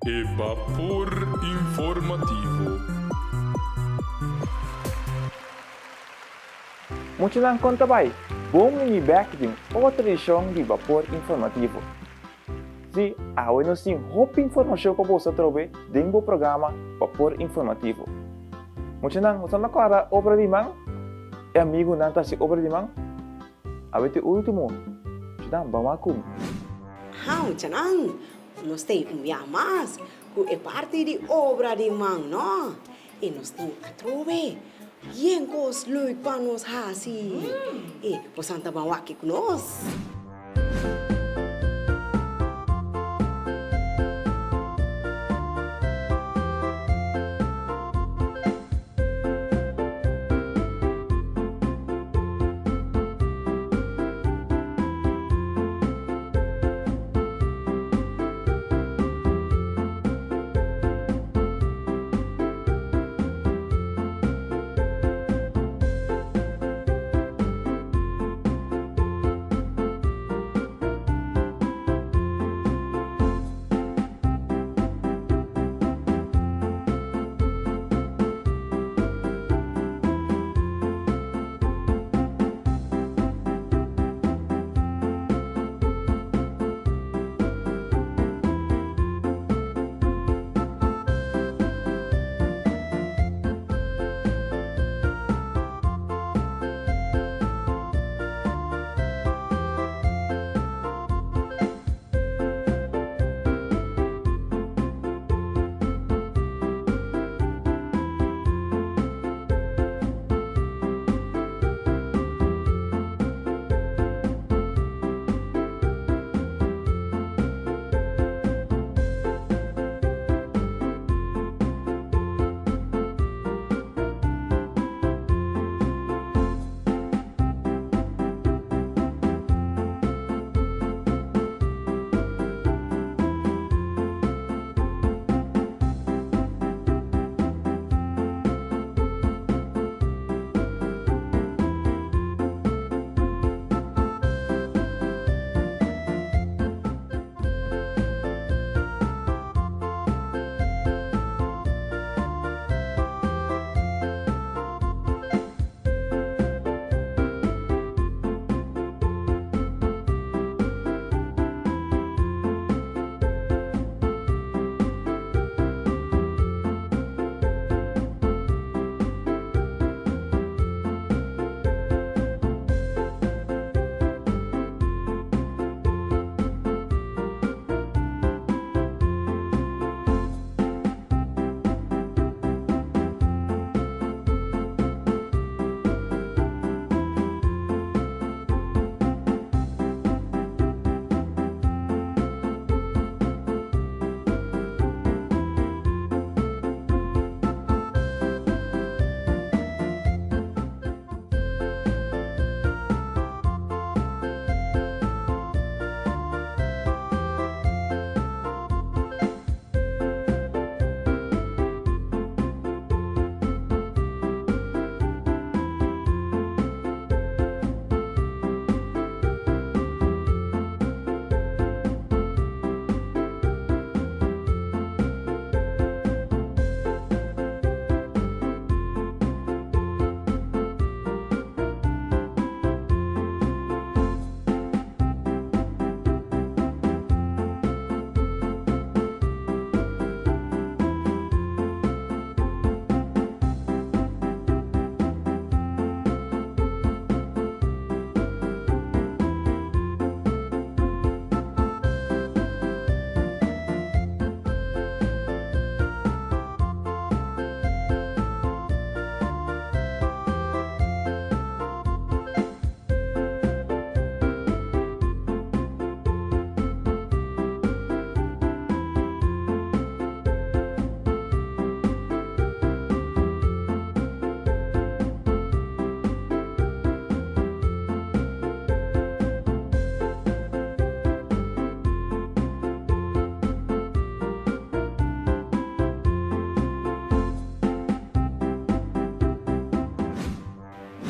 E Bapor Informativo. Muchanan kon ta bai? Bon bini bek den otro edishon di Bapor Informativo. Sí, awe nos tin hopi informashon pa boso atrobe den bo programa Bapor Informativo. Muchanan, boso ta kòrda obra di man? E amigunan ta hasi obra di man? Awe ta e ultimo. Muchanan, ban wak ku mi. Ha, muchanan, Nos ta un bia mas ku e parti di obra di man, no? I nos tin atrobe yen kos leuk pa nos hasi. I bosan ta ban wak ku nos.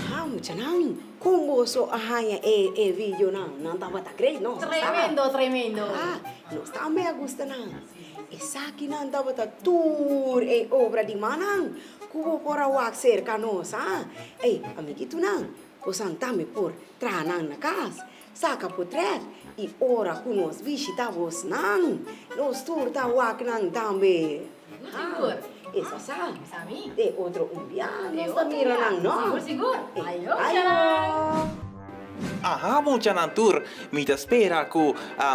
Ha muchanan, kon boso a haña e e videonan? Nan tabata great, no? Tremendo, tremendo. Ah. Nos tambe a gusta nan. Esakinan tabata tur e obra di mannan ku bo por a wak serka nos, ha? Ey, amiguitonan, bosan tambe por traha nan na kas, saka potret i ora ku nos bishita bosnan, nos tur ta wak nan tambe. Sigur. Esa sa. Sa mi. De otro un bia nos ta mira nan, no? Sigur, sigur. Ayo, muchanan. Aha muchanan tur, mi ta spera ku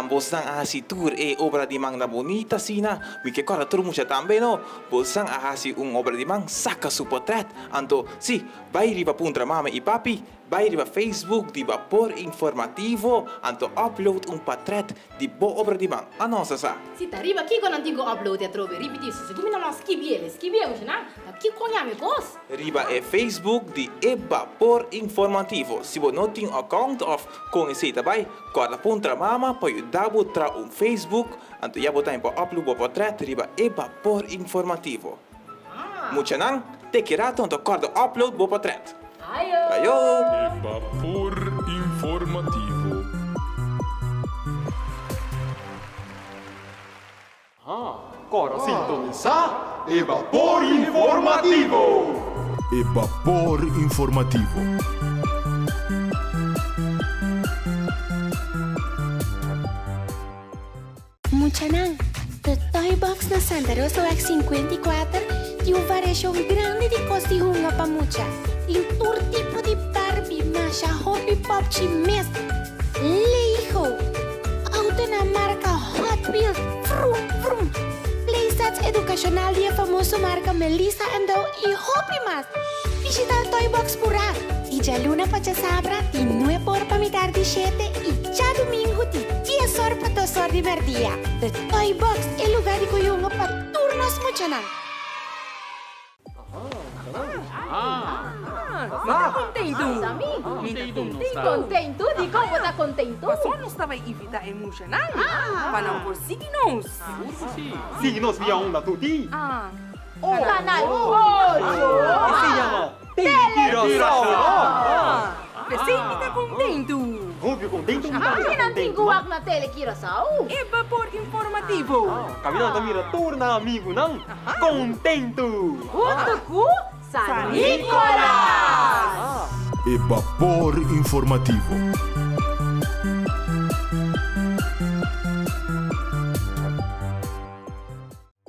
bosnan a hasi tur e obra di man na bunita asina. Mi ke kòrda tur mucha tambe no, bosnan a hasi un obra di man, saka su potrèt. Anto, si, bai riba puntra mama i papi, bai riba Facebook di Bapor Informativo, anto upload un patrèt Di bo obra di man, a nos a sa. Si ta riba kiko nan tin ku upload e atrobe ripití su segun mi nan no a skibi el e skibi e mucha nan ta kiko ña mi kos. Riba e Facebook di e Bapor Informativo. Si bo no tin account of kon esei ta bai, kòrda puntra mama pa yuda bo tra un Facebook, anto ya bo tambe por upload bo portret riba e Bapor Informativo. Muchanan, te ki rato anto kòrda upload bo portret. Ayo! Ayo! E Bapor Informativo. Kòrda sintonisá e Bapor Informativo! E Bapor Informativo. Muchanan, The Toy Box na Santa Rosaweg 54 tin un variashon grandi di kos di hunga pa mucha. Tin tur tipo di Barbie, masha hopi popchi mes, Lego, autonan marka Hot Wheels, vrum vrum, playsets edukashonal di e famoso marka Melissa and Doug i hopi mas! Bishita Toy Box purá di djaluna pa djasabra di nuebe or pa mitar di shete i djadumingu di dies or pa dos or di mèrdia. The Toy Box, e lugá di koyungo pa tur nos muchanan. Mi ta kontentu. Mi ta kontentu. Kontentu? Dikon bo ta kontentu? Pasobra nos ta bai invitá e muchanan pa nan por sigui nos. Sigui nos via unda tuti. Canal ocho. E se yama Telecuraçao. P'esei mi ta kontentu. Hopi kontentu mi ta. Ki nan tin ku wak na Telecuraçao? E bapor informativo. Kaminda ta mira tur nan amigunan kontentu. Huntu ku San Nicolas. E bapor informativo.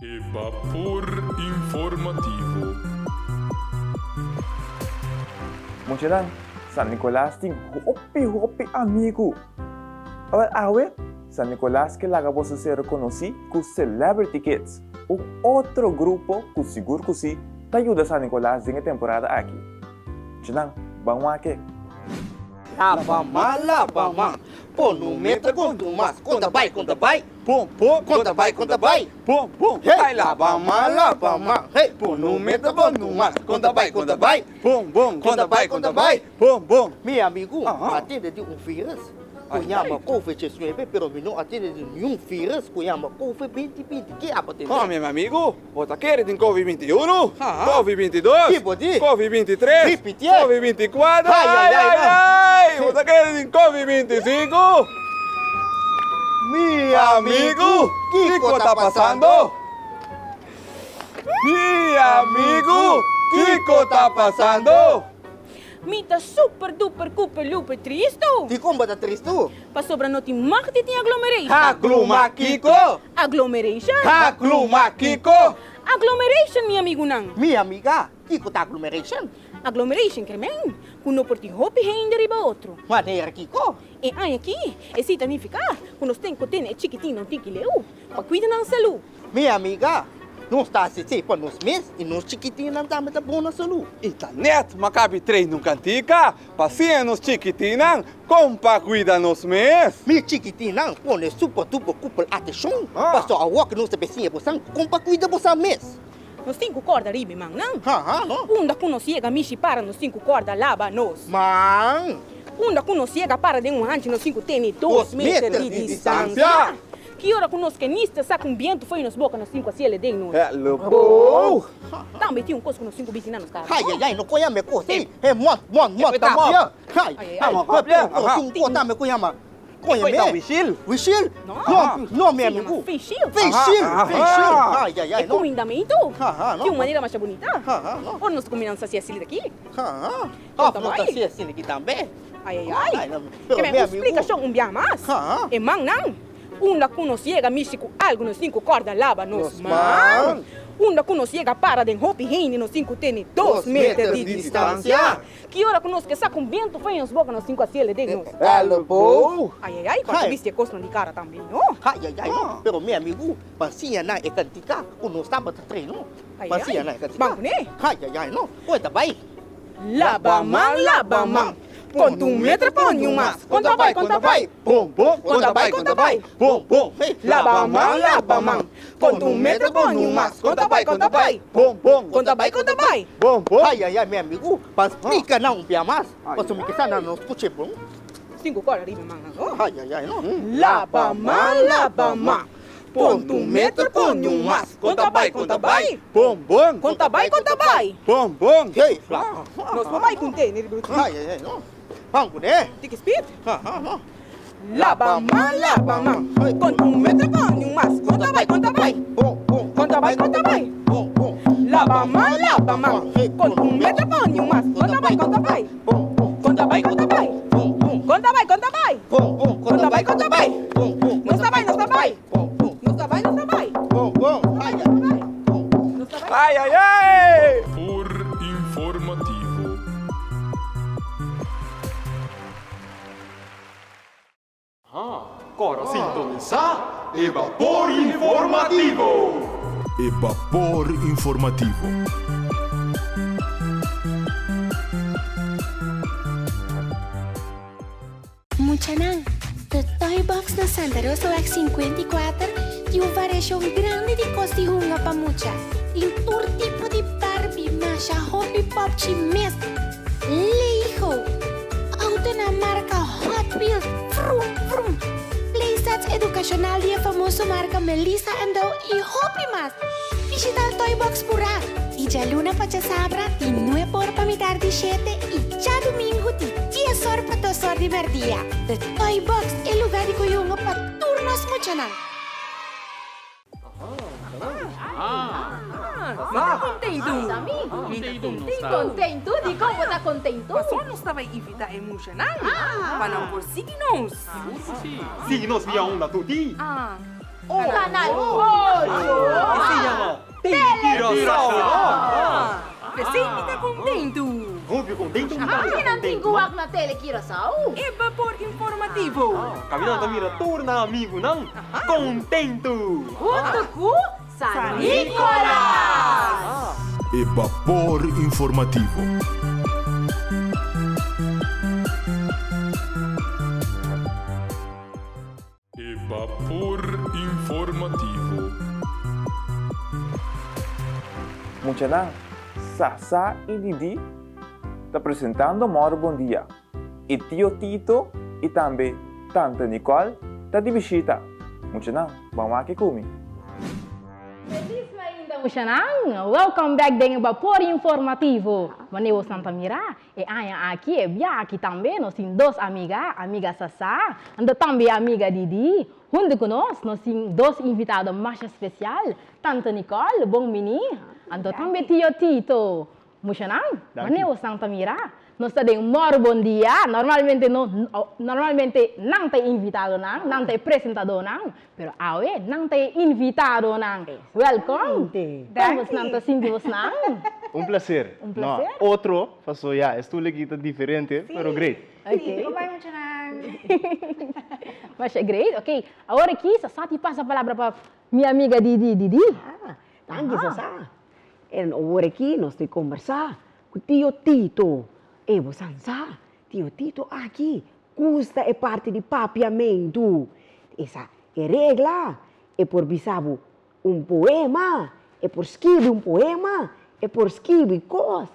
E Bapor Informativo. Muchanan, San Nicolas tin hopi hopi amigu. Awel awe, San Nicolas ke laga boso ser reconoci cu Celebrity Kids, un otro grupo cu sigur cu si ta yuda San Nicolas den e temporada aki. Muchanan, ban wak-e! Laba man, laba man, pon un meta con tu mas, con ta bai, con ta bai, pon, pon, con ta bai, con ta bai, pon, pon, hey, laba man, laba man, hey, pon un meta con tu mas, con ta bai, con ta bai, pon, pon, con ta bai, con ta bai, pon, pon. Mi amigu, a tende di un virus ku yama Covid 19, pero mi no a tende di niun virus ku yama Covid 20 20. Ke abo tende? Ho, mi amigu, Bo ta kere tin Covid 21, Covid 22, Covid 23, Covid 24, ai ai ai ai, bo ta kere tin Covid 25? Mi amigu, kiko ta pasando? Mi amigu, kiko ta pasando? Mi ta super duper kuper luper tristu. Dikon bo ta tristu? Pasobra no tin mag di tin aglomeration. Agluma kiko? Aglomeration. Agluma kiko? Aglomeration, mi amigunan. Mi amiga, kiko ta aglomeration? Aglomeration ker men ku no por tin hopi hende riba otro. Manera kiko? E aña aki, esei ta nifiká ku nos ten ku tene e chikitinnan tiki leu pa kuida nan salú. Mi amiga, nos ta hasi esei pa nos mes i nos chikitinnan tambe ta bon na salú. I ta nèt ma kabi trein un kantika pa siña nos chikitinnan kon pa kuida nos mes. Mi chikitinnan, pone super duper kupel atenshon, pasobra awor ku nos ta besiña bosan kon pa kuida bosan mes. Nos tin ku kòrda riba e mannan. Unda ku nos yega mishi para nos tin ku kòrda laba nos. Man. Unda ku nos yega para den un hanchi nos tin ku tene dos meter di distansia. Ki ora ku nos kenista saka un bientu fo'i nos boka nos tin ku hasiel e den nos. Hello. Tambe tin un kos ku nos tin ku bisti na nos kara. Ai ai ai no koyama e kos ei. E mòt mòt mòt ta papia. Ai ai ai. Un kos tambe ku yama. Koña me. Wishil. Wishil? No. No, no, mi Se amigo. llama face shield. Face shield, face shield. Ai, ai, ai, E no. kumindamentu. Aha, no. Di un manera masha bunita. Aha, no. Ora nos kuminda nos ta hasi asina aki. Aha. Konta Of nos ta bai. hasi asina aki tambe. Ai, ai, ai. Ai, no, pero Ke men mi un amigo. splikashon un biaha mas. Aha. E mannan, unda ku nos yega mishi ku algu nos tin ku kòrda laba nos Nos man. man. Unda ku nos yega para den hopi hende nos tin ku tene dos meter di distansia. Ki ora ku nos ke sa ku un bientu fen nos boka nos tin ku hasiel den nos. Elbow. Ai ai ai, kòrda bisti e kosnan di kara tambe no. Ai ai ai no, pero mi amigu, pa siña nan e kantika ku nos tabata trae no. Ai Pa ai siña nan e kantika. Ban kuné. Ai ai ai no, ku e ta bai. Laba man, laba man. Konta un meter pa un mas. Konta bai, konta bai. Bon bon, Konta bai, konta bai. Bon bon, hey. Laba man, laba man. Konta un meter pa un mas. Konta bai, konta bai. Bon bon, Konta bai, konta bai. Bon bon. Ai ai ai mi amigu, pa splika nan un bia mas, pasobra mi kisa nan no skucha bon. Sinku kòrda riba man nan no. Ai ai ai no. Laba man, laba man. Ponta un meter pon un mas. Konta bai, konta bai. Bon bon. Konta bai, konta bai. Bon bon. Hey, fla. Nos por bai kunt'é, neri brutu. Ai ai ai no. Ban kuné. Tiki speed. Ha ha no. Laba man, laba man. Konta un meter pon un mas. Konta bai, konta bai. Bon bon. Konta bai, konta bai. Bon bon. Laba man, laba man. Konta un meter pon un mas. Konta bai, konta bai. Bon bon. Konta bai, konta bai. Bon bon. Konta bai, konta bai. Bon bon. Konta bai, konta bai. Bon bon. Nos ta bai, nos ta bai. Bon bon. Nos ta bai, nos ta bai. Bon bon. Ai ai. Bon bon. Nos ta bai. Ai ai ai! Vapor informativo. Kòrda sintonisá e Bapor Informativo! E Bapor Informativo. Muchanan, The Toy Box na Santa Rosaweg 54 tin un variashon grandi di kos di hunga pa mucha. Tin tur tipo di Barbie, masha hopi popchi mes, Lego, autonan marka Hot Wheels, vrum vrum, playsets edukashonal di e famoso marka Melissa and Doug i hopi mas! Bishita Toy Box purá di djaluna pa djasabra di nuebe or pa mitar di shete i djadumingu di dies or pa dos or di merdia. The Toy Box, e lugá di kuyungo pa tur nos muchanan. Mi ta kontentu. Mi ta kontentu. Kontentu? Dikon bo ta kontentu? Pasobra nos ta bai invitá e muchanan pa nan por sigui nos. Sigui nos via onda tuti. Kanal ocho. E se yama Telecuraçao. P'esei mi ta kontentu. Hopi kontentu mi ta. Kinan tin ku wak na Telecuraçao? E bapor informativo. Kaminda ta mira tur nan amigunan kontentu. Huntu ku San Nicolas! E bapor informativo. E bapor informativo. Muchanan Sasa y Didi ta presentando Moro Bon Dia y Tio Tito y tambe Tante Nicole ta di bishita. Muchanan, ban wak cu mi. Feliz mainta muchanan! Welcome back den e Bapor Informativo. Wanneer bo santa mira, E aña aki, e bia aki tambe nos tin dos amiga, amiga Sasá, anto tambe amiga Didi. Huntu ku nos, nos tin dos invitado masha spesial, Tante Nicole, bon bini, anto tambe Tio Tito. Mushanan, manera bosan ta mira, nos ta den Mòru Bon Dia, normalmente no, normalmente nan ta e invitadonan, nan ta e presentadónan, pero awe nan ta e invitadonan. Wèlkòm! Kon bosnan ta sinti bosnan? Un placer. Un placer. No, otro, paso ya, e stoel aki ta diferente, pero great. Ok. Bye bye muchanan. Masha great, ok. Awor aki Sasá ti pasa palabra pa mi amiga Didi. Didi. Ah, danki Sasá. En awor aki nos ta kombersá ku tio Tito. E bosan sa, tio Tito aki gusta e parti di papiamentu. Esa e regla, e por bisa bo Un poema, e por skibi un poema, e por skibi kos.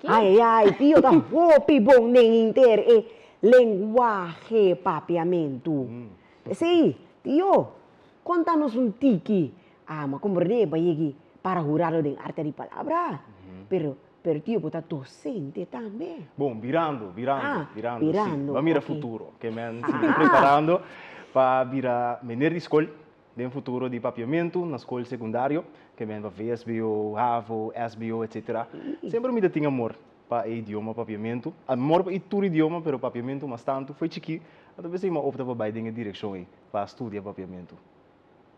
Ai ai ai, tio ta hopi bon den henter e lenguahe papiamentu. P'esei, tio, konta nos un tiki. Ah, m'a komprendé e bayegi para hurado den arte di palabra, pero. Pero tio bo ta docente tambe. Bon, birando, birando, Ah, birando, si. birando, Bo a mira ok. futuro. Ke men si ta preparando pa bira meneer di skol den futuro di Papiamentu na skol sekundario, ke men pa VSBO, havo, SBO, etcetera. Semper mi ta tin amor pa e idioma Papiamentu. Amor pa e tur idioma, pero Papiamentu mas tantu. Foi chikí, anto p'esei mi a opta pa bai den e direkshon ei, pa studia Papiamentu.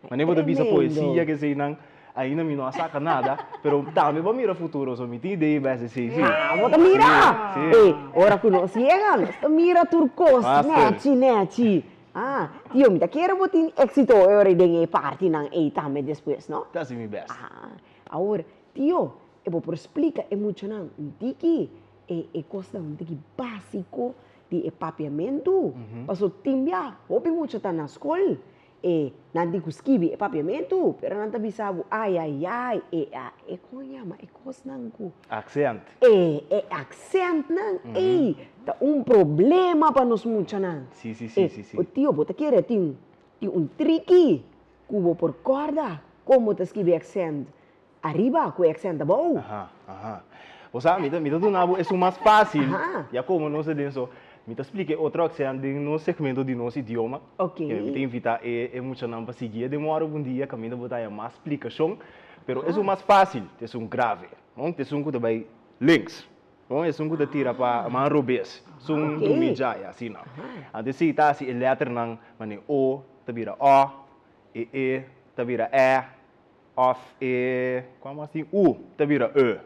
Manera bo ta bisa poesia ke eseinan, ainda mi no a saka nada, pero tambe bo a mira futuro, so mi tin idea bes esei si. Ah, bo ta mira! Si. E, ora ku nos yega, nos ta mira tur kos, nèchi, nèchi. Ah, tio, mi ta kere bo tin éksito e ora ei den e partinan ei tambe despues, no? Ta hasi mi bèst. Ah, awor, tio, e bo por splika e muchanan un tiki e e kosnan un tiki básiko di e papiamentu? Pasobra tin bia hopi mucha ta na skol E nan tin ku skibi e papiamentu, pero nan ta bisa bo ai ai ai, e a e kon yama e kosnan ku. Aksent. E e aksentnan ei ta un problema pa nos muchanan. Si si si si si. E tio bo ta kere tin tin un triki ku bo por kòrda kon bo ta skibi aksent Ariba ku e aksent abou. Aha, aha. Bo sa, mi ta, mi ta duna bo esun mas fásil, ya komo nos ta den so, mi ta splika e otro aksent den nos segmento di nos idioma. Ok. Mi ta invitá e, e muchanan pa sigui e demora un dia kaminda bo ta haña mas splikashon. Pero esun mas fásil ta esun grave, no? Ta esun ku ta bai links, no? Esun ku ta tira pa man robes, esun drumi djaya, asina. Anto esei ta hasi e lèternan manera o ta bira o, e e ta bira e, Of e, kua mas tin? U ta bira e.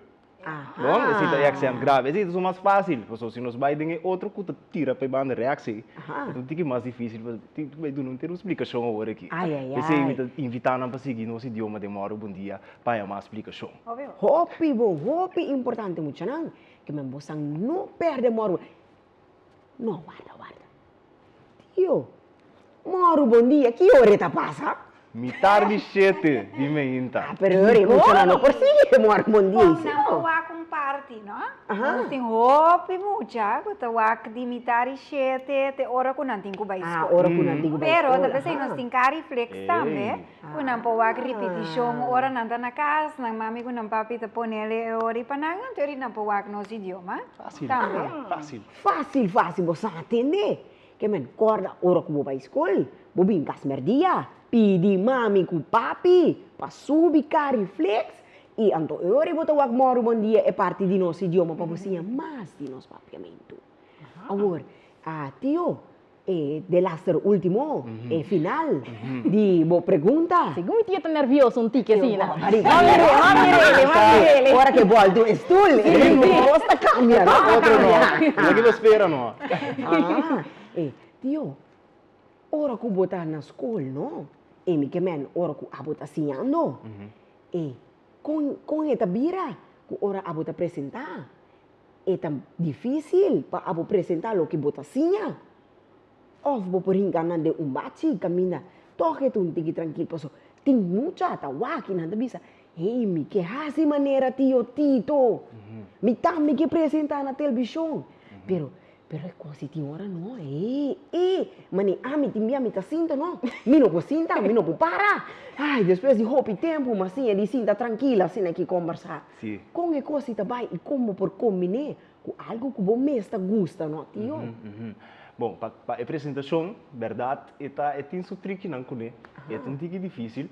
Bon, esei ta e aksent grave. Esei ta su mas fásil, pasobra si nos bai den e otro ku ta tira pa e banda rèks ei, e ta un tiki mas difísil pa tin ku bai duna un tera un splikashon awor aki. P'esei mi ta invitá nan pa sigui nos idioma den Mòru Bon Dia pa haña mas splikashon. Hopi bon, hopi importante muchanan, ke men bosan no pèrdè Mòru. No, warda, warda. Tio, Mòru bon dia, ki ora e ta pasa? Mitar di shete di meinta. Ah, pero e ora e muchanan no por sigui Mòru bon dia Bon, esei nan no. por wak un parti, no? Nos tin hopi mucha ku ta wak di mitar di shete te ora ku nan tin ku bai Ah, skol. ora ku nan tin ku bai Pero skol, ta p'esei nos aha. tin Cariflex tambe, ku nan por wak ripitishon ora nan ta na kas, nan mami ku nan papi ta ponele e ora ei pa nan, anto ora nan por wak nos idioma Fásil, tambe. fásil. Fásil, fásil, bo sa atendé. Ke men kòrda ora ku bo bai skol, bo bin kas mèrdia, pidi mami ku papi pa subi Cariflex i anto e ora ei bo ta wak mòru bon dia e parti di nos idioma pa bo siña mas di nos papiamentu. Awor, a tio, e delaster último, e final di bo pregunta. Segun mi tio ta nervioso un tiki asina. Ma mir'é, ma mir'é, ma mir'é. Ora ke bòltu e stul, e kos ta kambia, no? Otro no. Loke bo spera no. Ah, e tio, ora ku bo ta na skol, no? E mi ke men ora ku abo ta siñando, e kon kon e ta bira ku ora abo ta presentá? E ta difísil pa abo presentá loke bo ta siña. Òf bo por hinka nan den un bachi kaminda tòg e ta un tiki trankil paso tin mucha ta wak i nan ta bisa, Hey, mi ke hasi manera tio Tito. Mi tambe ke presentá na televishon. Pero, pero e kos di tin ora no, hey, e, mane ami tin bia mi ta sinta no. Mi no por sinta, mi no por para. Ay, despues di hopi tempu mi a siña di sinta trankil asina ki kombersá. Sí. Kon e kos ei ta bai i kon bo por kombiné ku algu ku bo mes ta gusta, no, tio? Bon, pa pa e presentashon, bèrdat, e ta e tin su trikinan kuné. E ta un tiki difísil.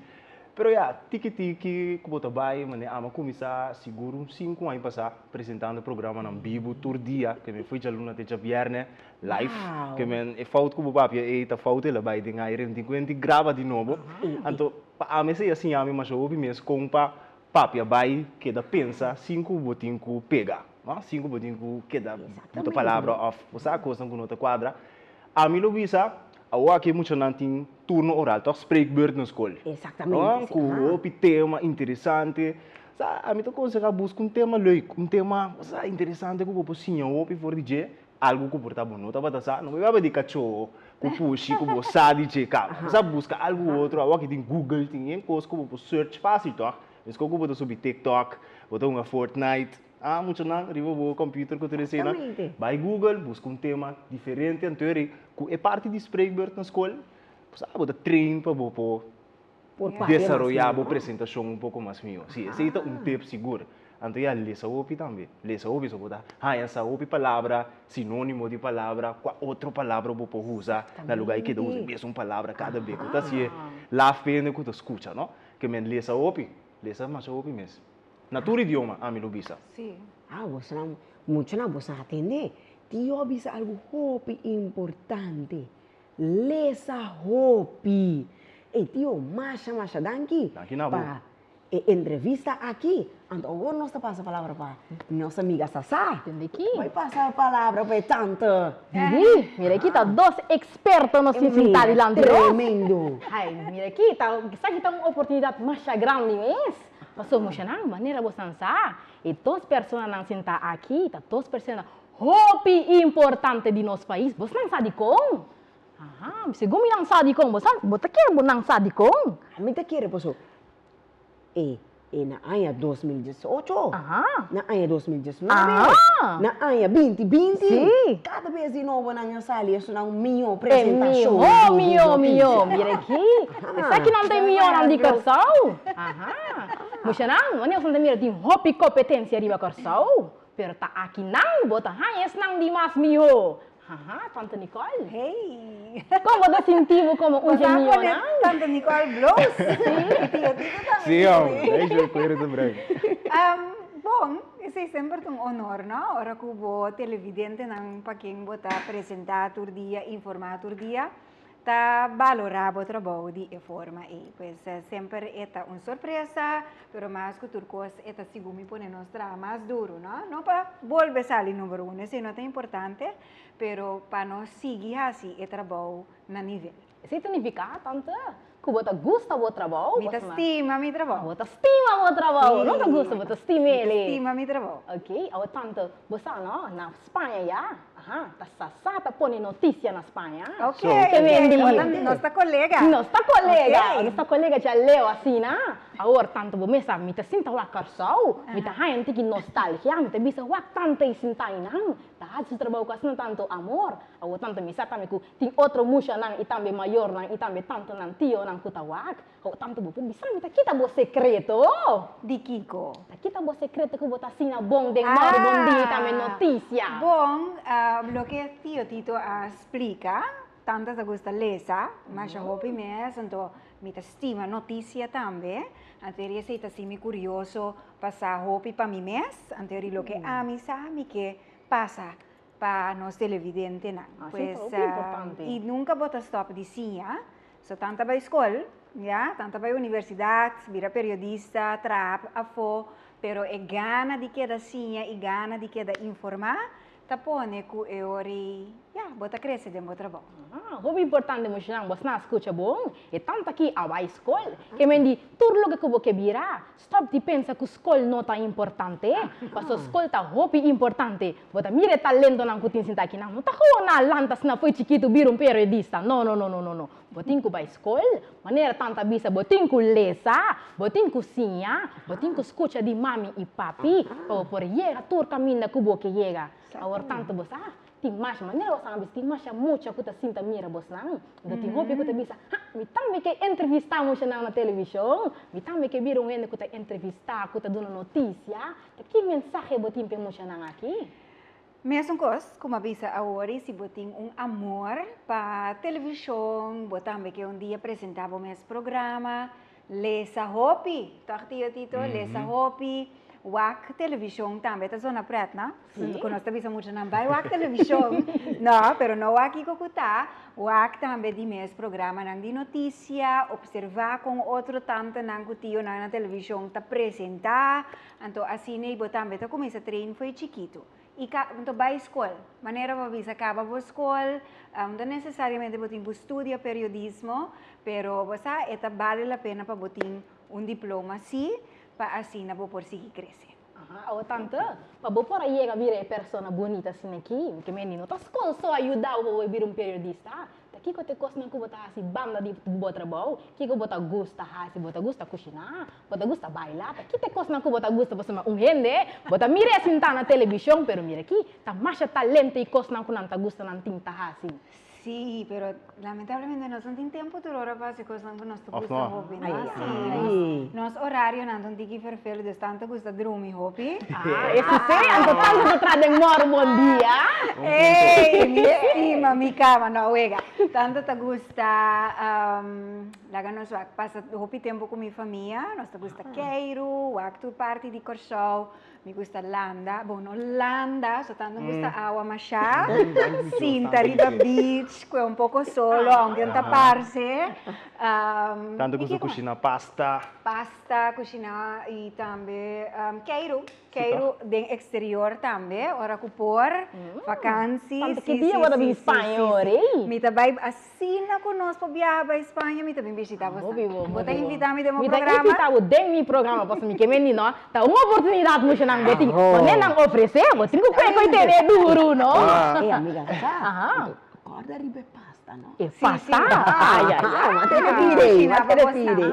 Pero ya, tiki tiki ku bo ta bai, manera ami a kuminsá sigur un sinku aña pasá presentando programanan bibu tur dia, ke men foi djaluna te djabièrnè, live. Ke men e fout ku bo papia ei ta fout el a bai den aire, no tin ku hende graba di nobo. Anto, pa ami esei a siña mi masha hopi mes kon pa Papia bai keda pensa sin ku bo tin ku pega, no? Sin ku bo tin ku keda buta palabra òf bo sa kosnan ku no ta kuadra. Ami lo bisa, awor aki e muchanan tin turno oral tòg, spreekbeurt na skol. Exactamente, si. Ku hopi tema interesante. Sa, ami ta konsehá buska un tema leuk, un tema, bo sa, interesante ku bo por siña hopi for di dje. Algu ku por ta bo no tabata sa, no bo bai di kachó ku pushi ku bo sa di dje kaba. Bo sa buska algu otro, awor aki tin Google, tin yen kos ku bo por search fásil tòg. Meskos ku bo ta subi TikTok, bo ta hunga Fortnite, ah muchanan riba bo computer ku tur eseinan, bai Google, buska un tema diferente, anto eri ku e parti di spreekbeurt na skol, bo sa bo ta train pa bo por desaroyá bo presentashon un poko mas mihó. Sí, esei ta un tip sigur. Anto ya lesa hopi tambe. Lesa hopi so bo ta haña sa hopi palabra, sinónimo di palabra, kua otro palabra bo por usa na lugá di keda usa e mesun palabra kada be ku ta hasié laf pa hende ku ta skucha, no? Ke men lesa hopi, lesa masha hopi mes. Na tur idioma ami lo bisa. Sí. Ah, bosonan, muchanan, bosonan atendé. Tio a bisa algu hopi importante. Lesa hopi. Ey, tio, masha, masha danki. Danki na bo. Pa e entrevista aki. Anto awor nos ta pasa palabra pa nos amiga Sasá. Tende ki? Bai pasa palabra pa e tante. Didi, mira aki ta dos experto nos tin sintá dilanti nos. Tremendo. Ay, mira aki, ta, esaki ta un oportunidad masha grandi mes. Pasobra mushanan, manera bo san sa, e dos personanan sintá aki ta dos persona hopi importante di nos pais. Bosnan sa dikon? Aha, segun mi nan sa dikon, bo sa, bo ta kere bo nan sa dikon? Mi ta kere paso e e na aña 2018, na aña 2019, na aña 2020, kada bes di nobo nan a sali esunnan un mihó presentashon. E mihó, mihó, mihó. Mira aki, esaki nan ta e mihónan di Kòrsou. Aha. Mushanan, wanneer boso ta mira tin hopi kompetensia riba Kòrsou, pero ta akinan bo ta haña esnan di mas mihó. Haha, Tante Nicole. Hey. Kon bo ta sinti bo komo un dje Bo sa pone mionan? Tante Nicole bloos. I tio Tito tambe. Sí, hom. Ei jo kuero ta brei. Bon, esei semper ta un honor, no? Ora ku bo televidentenan pa ken bo ta presentá tur dia, informá tur dia, ta balorá bo trabou di e forma ei. Pues semper e ta un sorpresa, pero mas ku tur kos e ta sigun mi pone nos traha mas duru, no? No pa bolbe sali number uno, esei no ta importante, pero pa nos sigui hasi e trabou na nivel. Esei ta nifiká, tante, ku bo ta gusta bo trabou. Mi ta stima mi trabou. Bo ta stima bo trabou, no ta gusta, bo ta stima el. Mi ta stima mi trabou. Ok, awe tante, bo sa no, na Spaña ya, aha, ta sasá ta pone noticia na Spaña. Ok, ok, nos ta colega. Nos ta colega, nos ta colega dja leu asina. Awor tanto bo mes sa, mi ta sinta wak Kòrsou, mi ta haña un tiki nostalgia, mi ta bisa wak tanta i sinta einan, ta hasi su trabou ku asina tantu amor. Awor tanto mi sa tambe ku tin otro mushanan i tambe mayornan i tambe tantonan, tionan ku ta wak. Ho tantu bo por bisa mi ta kita bo sekreto. Di kiko? Ta kita bo sekreto ku bo ta asina bon den mòru bon dia i tambe notisia. Bon, loke tio Tito a splika, tanta ta gusta lesa, masha hopi mes, anto mi ta stima notisia tambe, anto eri esei ta hasi mi kurioso pa sa hopi pa mi mes, anto eri loke ami sa mi ke pasa pa nos televidentenan. Pues, i nunka bo ta stòp di siña, So tanta bai skol, ya, tanta bai universidat, bira periodista, traha afó, pero e gana di keda siña i gana di keda informá ta pone ku e ora ei, ya, bo ta krese den bo trabou. Aha, hopi importante muchanan, bo sna skucha bon, e tanta aki a bai skol, ke men di tur loke ku bo ke bira, stòp di pensa ku skol no ta importante, paso skol ta hopi importante, Bo ta mira e talentonan ku tin sinta akinan. No ta gewoon na lanta asina fo'i chikitu bira un periodista. No, no, no, no, no, no. Bo tin ku bai skol. Manera tanta bisa, bo tin ku lesa, bo tin ku siña, bo tin ku skucha di mami i papi pa bo por yega tur kaminda ku bo ke yega. Awor tantu bo sa, tin masha manera bo sa bisa, tin masha mucha ku ta sinta mira bosnan. Anto tin hopi ku ta bisa, Ha, mi tambe ke entrevistá muchanan na televishon, mi tambe ke bira un hende ku ta entrevistá, ku ta duna notisia. Ta ki mensahe bo tin p'e muchanan aki? Mesun kos ku m'a bisa awor i si bo tin un amor pa televishon, bo tambe ke un dia presentá bo mes programa, lesa hopi, tòg tio Tito? Lesa hopi, wak televishon tambe ta zona prèt, no? Ku nos ta bisa muchanan bai wak televishon, no, pero no wak kiko ku ta, wak tambe di mes programanan di notisia, opservá kon otro tantenan ku tionan na televishon ta presentá, anto asina ei bo tambe ta kuminsá train fo'i chikitu. I ka, anto bai skol, manera bo a bisa kaba bo skol, no ta nesesariamente bo tin ku studia periodismo, pero bo sa e ta bale la pena pa bo tin un diploma sí, pa asina bo por sigui krese. Aha, awo tante, pa bo por a yega bira e persona bunita asina aki, ke mende no ta skol so a yuda bo pa bo bira un periodista. Ta kiko ta e kosnan ku bo ta hasi banda di bo trabou? Kiko bo ta gusta hasi? Bo ta gusta kushiná? Bo ta gusta baila? Ta ki ta e kosnan ku bo ta gusta? Pasobra un hende, bo ta mira e sintá na televishon, pero mira aki, ta masha talento i kosnan ku nan ta gusta nan tin ta hasi. Sí, pero lamentablemente nos no tin tempo tur ora pa hasi kosnan ku nos ta Of gusta no? hopi, no? Ai, ai, Sí, ai. nos, nos horarionan ta un tiki ferfelu, dus tanto gusta drumi hopi. Ah, eso sí, anto tanto ta traha den mòru bon dia. Ey, mi stima mi kama, no wega. Tanto ta gusta, laga nos wak, pasa hopi tempo ku mi famia, nos ta gusta keiru, wak tur parti di Kòrsou. Mi gusta landa, bon no landa, so tanto gusta awa mashá, sinta riba beach, kue un poko solo, aunke no ta parse. Tanto gusta kushina pasta. Pasta, kushina i tambe keiru, keiru den eksterior tambe, ora ku por, vakansi. Tanto ki dia bo ta bin Spaña ora ei? Mi ta bai Asina ku nos por biaha bai Spaña mi ta bin bishita bo. Hopi bo, Bo ta hopi bo. invita mi den bo Mi ta programa? invita bo den mi programa pasobra mi ke meni no. Ta un oportunidat muchanan bo tin. Pone nan ofrece bo tin ku kue koi tene duru no. Ey amiga sa. Anto corda riba e pasta no. E pasta? Ay ay ay. M'a tene pide, m'a tene pide.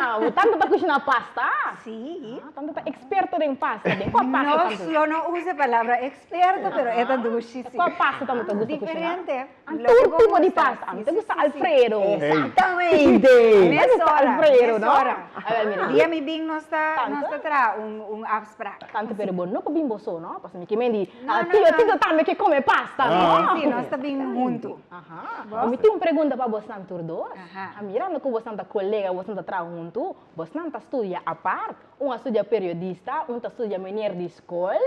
Ah, bo tanto ta kushina pasta? Si. Ah, tanto ta experto den pasta. Den kua pasta Nos tanto? lo no usa e palabra experto pero e ta dushi si. Kua pasta tanto ta gusta kushina? Diferente. Tur tipo di pasta. A mi ta gusta Alfredo. Exactamente. Mesora, Alfredo, no? mesora. A ver, mira. Dia mi bin nos ta, nos ta traha un, un afspraak. Tanto pero bo no por bin bo so, no? Pasobra mi ke men di, No, no, tio, no. tito tambe ke come pasta, no? Sí, nos ta bin huntu. Aha. Mi tin un pregunta pa bosnan tur dos. Aha. A mirando ku bosnan ta kolega, bosnan ta traha huntu, bosnan ta studia apart. Un a studia periodista, un ta studia meneer di skol.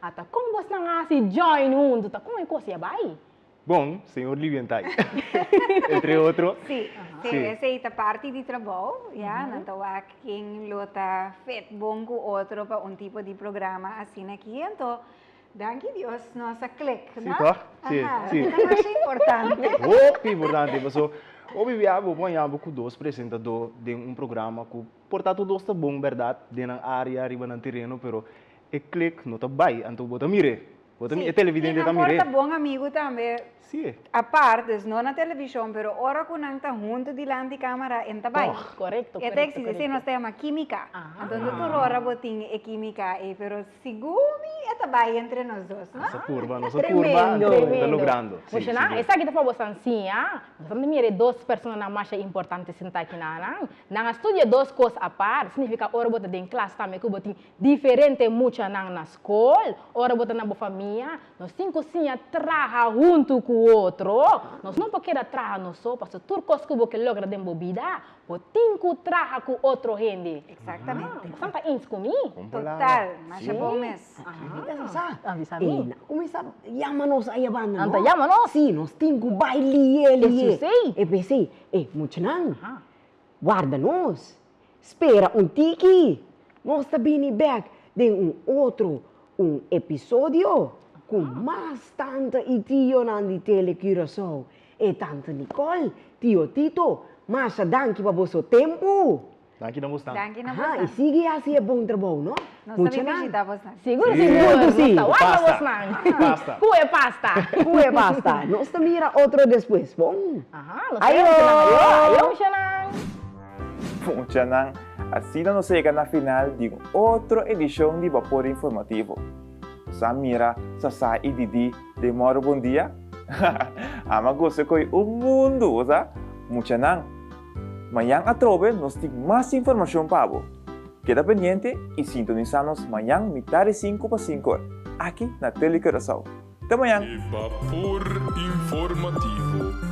Ata kon bosnan a hasi join huntu? Ta kon e kos ya bai? Bon, señor Livientay. Entre otro. Sí, sí, esei ta parti di trabou, ya, nan ta wak ken lo ta fit bon ku otro pa un tipo di programa asina aki, anto danki Dios nos a klik, Sí, no? toch? Sí, Aha, sí. ta masha importante. Hopi importante, paso hopi bia bo por haña bo ku dos presentadó den un programa ku por ta tur dos ta bon bèrdat den nan área riba nan tereno, pero e klik no ta bai, anto bo ta mir'é. Bo ta mi, e televidente ta mir'é. I nan por ta bon amigu tambe. Sí. Apart, dus no na televishon, pero ora ku nan ta huntu dilanti kamera, en ta bai. Tòg. Korekto, E ta korekto, eksistí, esei nos ta yama kímika. Anto no tur ora bo tin e kímika ei, pero sigur mi e ta bai entre nos dos, no? Nos a purba, nos a purba, anto Tremendo. ta logrando. Sí, Muchanan, sigur. esaki ta pa boso siña. Boso ta mira e dos personanan masha importante sintá aki nan. Nan a studia dos kos apart, significa ora bo ta den klas tambe ku bo tin Diferente muchanan na skol, ora bo ta na bo famia, nos tin ku siña traha huntu ku otro. Nos no por keda traha nos so, pasobra tur kos ku bo ke logra den bo bida, bo tin ku traha ku otro hende. Exactamente. Bosan ta eens ku mi? Total, masha bon mes. Sa, Avisa mi. Ey, nan kuminsá yama nos aya banda, no? Nan ta yama nos? Sí, nos tin ku bai lié, lié. Esu sí. E p'esei, e muchanan, warda nos. Spera un tiki! Nos ta bini bek den un otro un episodio ku mas tanta i tionan di Tele Curaçao. E tanta Nicole, tio Tito, masha danki pa boso tempu! Danki na bosnan. Danki na Aha, bosnan. i sigui hasi e bon trabou, no? Nos ta bin Muchanan. bishita bosnan. Sigur, Sí. sigur. Nos Nos ta warda Pasta. bosnan. Pasta. Ku e pasta. Ku e pasta. Nos ta mira otro despues, bon? Aha, nos ta mira muchanan. Ayo, ayo muchanan. Muchanan, asina nos a yega na final di un otro edishon di Bapor Informativo. Nos a mira Sasá i Didi den Mòru Bon Dia? Ama gosa koe un mundu, bo sa? Muchanan, mañan atrobe nos tin mas informashon pa bo. Keda pendiente i sintonisá nos mañan mitar di sinku pa sinkor, aki na Tele Curaçao. Te mañan! E Bapor Informativo.